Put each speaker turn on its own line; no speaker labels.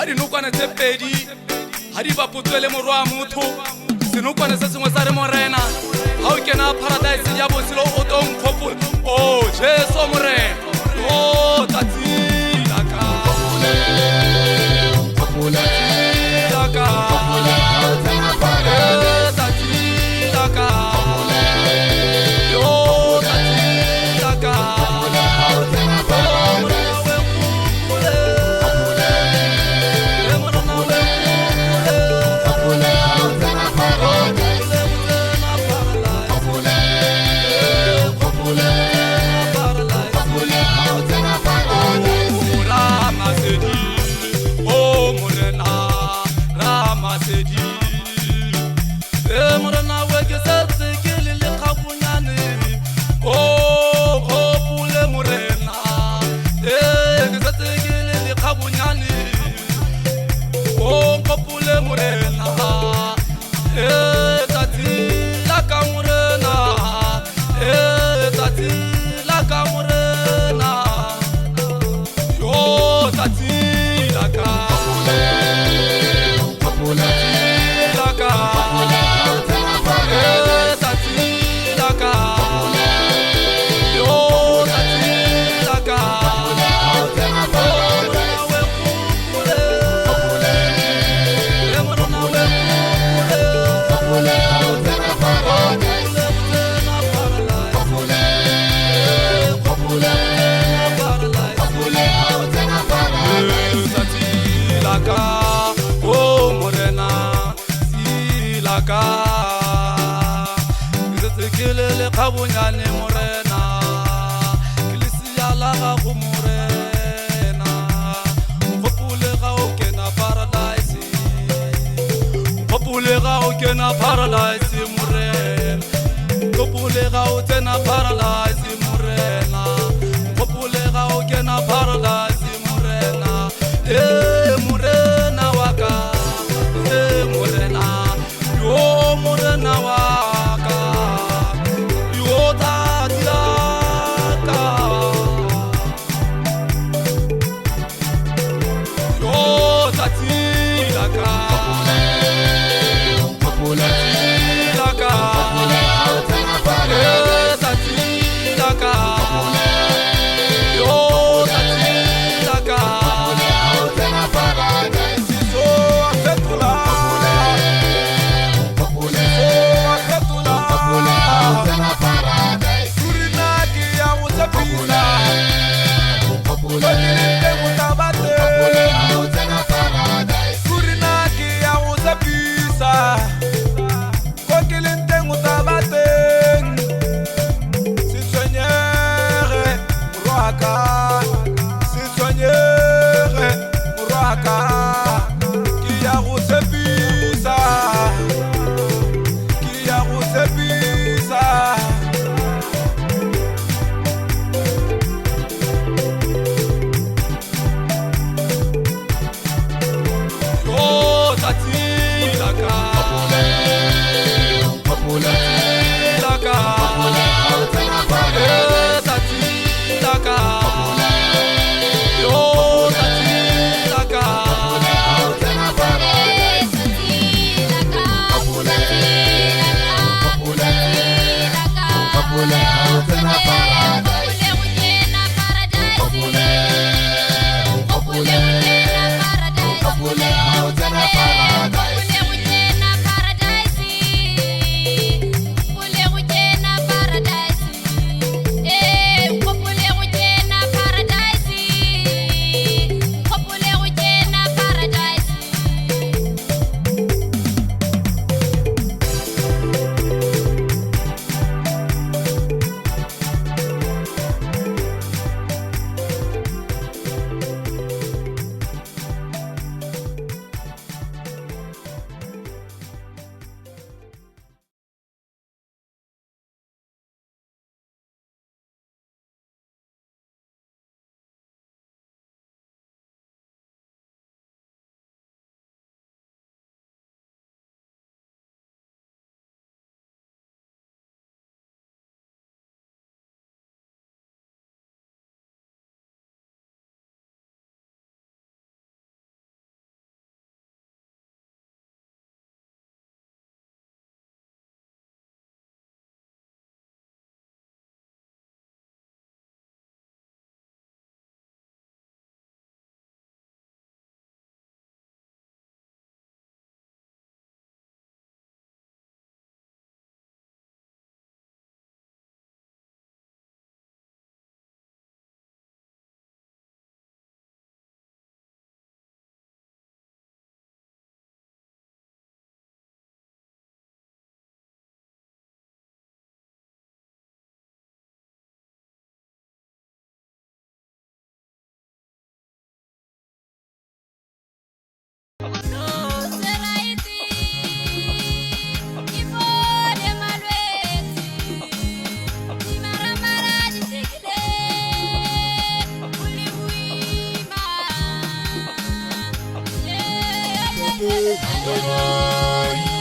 Ga dinokwane tse pedi ga di bapotswe le morwa wa motho. Senokwane se sengwe sa re, Morena, ga o kena paradise ya botshelo o tlo nkgopola. O Jesu Morena, o tsatsi la ka. La ka. Eh, tsatsi la ka. Yo, tsatsi la ka. Morena, e tsatsi la ka Morena, e tsatsi la ka Morena, yo tsatsi la ka, la ka, e tsatsi la ka, yo tsatsi la ka. Tsatsi la ka, o Morena, tsi la ka, ke setse ke le lekgabonyane Morena, ke lesia la gago Morena, nkgopole ga o kena paradise, nkgopole ga o kena paradise Morena, nkgopole ga o tsena paradise Morena, nkgopole ga o kena paradise Morena, e Morena wa ka, e Morena, yo Morena wa ka, yo tsatsi la ka, yo tsatsi la ka, la ka, e tsatsi la.
Bye.